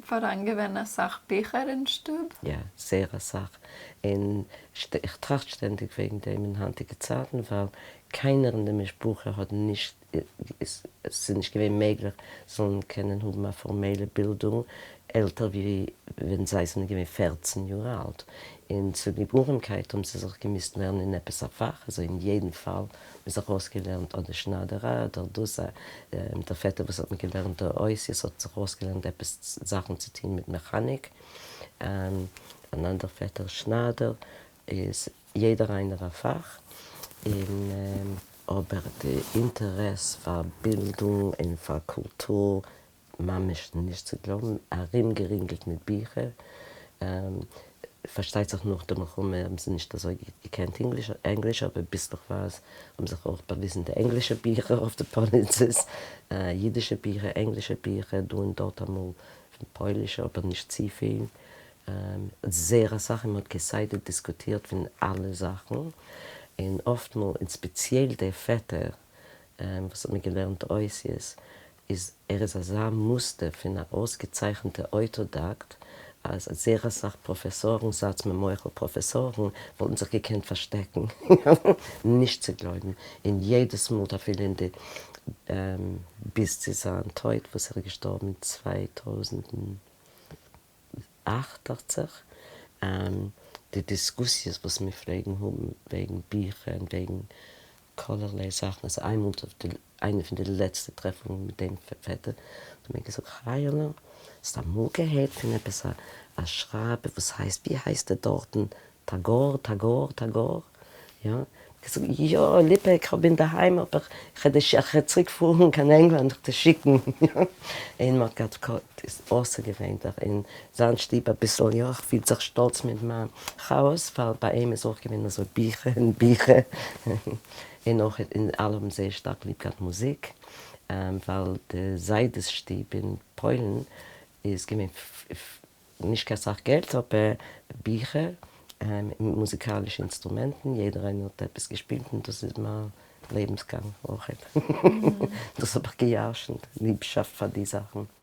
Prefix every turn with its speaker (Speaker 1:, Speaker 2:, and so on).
Speaker 1: פֿאַראַן געווען אַ סך ביכער אין שטוב?
Speaker 2: יא, זייער אסאך, און איך טראכט שטענדיג וועגן דעם אין היינטיגע צייטן, ווייל קיינער אין די משפחה האט נישט, עס איז נישט געווען מעגליך זאלן קענען האבן א פארמעלע בילדונג עלטער ווי ווען זיי זענען געווען 14 יאר אלט, און צוליב ארעמקייט האבן זיי זיך געמוזט לערנען עפעס א פאך, אזוי אין יעדן פאל האט מען זיך אויסגעלערנט אדער שניידעריי אדער דאס, דער פעטער וואס האט מיר געלערנט די אותיות האט זיך אויסגעלערנט עפעס זאכן צו טון מיט מעכאניק, אן אנדער פעטער שניידער, איז יעדער איינער א פאך, און אבער די אינטערעס פאר בילדונג און פאר קולטור ממש נישט צו גלויבן, ארומגערינגלט מיט ביכער, פארשטייט זיך נאך די מלחמה האבן זיי נישט אזוי גוט געקענט ענגליש, אבער ביסלעכווייז האבן זיך אויך באוויזן די ענגלישע ביכער אויף די פאליצעס, אידישע ביכער, ענגלישע ביכער, דא און דארט אמאל פון פוילישע, אבער נישט צופיל, זייער אסאך, און מען האט כסדר דיסקוטירט פון אלע זאכן, און אפטמאל, און ספעציעל דער פעטער וואס האט מיר געלערנט אותיות, איז ער איז אזא מוסטער פון א אויסגעצייכנטע אויטאדידאקט, אז זייער אסאך פראפעסארן, זייטס מיר מוחל פראפעסארן, וואלטן זיך געקענט פארשטעקן, נישט צו גלויבן, און יעדעס מאל אפילו אין די ביז צו זיין טויט וואס ער איז געשטארבן אין 2008 דאכט זיך, די דיסקוסיעס וואס מיר פלעגן האבן וועגן ביכער און וועגן כלערליי זאכן, אז איינמאל אויף די איינע פון די לעצטע טרעפונגען מיט דעם פעטער האט ער מיר געזאגט, חיה'לע, האסט אמאל געהערט פון עפעס א שרייבער וואס הייסט, ווי הייסט ער דארטן, טאגאר, טאגאר, טאגאר, יא? געזאגט, יא, ליפא, איך האב אינדערהיים, אבער איך וועל צוריק פארן קיין ענגלאנד דיך צו שיקן, יא. און מען האט געהאט אויסערגעווענליך אין זיין שטוב אביסל, יא, איך פיל זיך שטאלץ מיט מיין הויז, ווייל ביי אים איז אויך געווען אזוי ביכער און ביכער, און אויך און אלע האבן זייער שטארק ליב געהאט מוזיק, ווייל די זיידעס שטוב אין פוילן איז געווען נישט קיין סאך געלט אבער ביכער, מוזיקאלישע אינסטרומענטן, יעדער איינער האט עפעס געשפילט און דאס איז מיין לעבנסגאנג אויכעט, דאס האב איך געירשנט, ליבשאפט פאר די זאכן.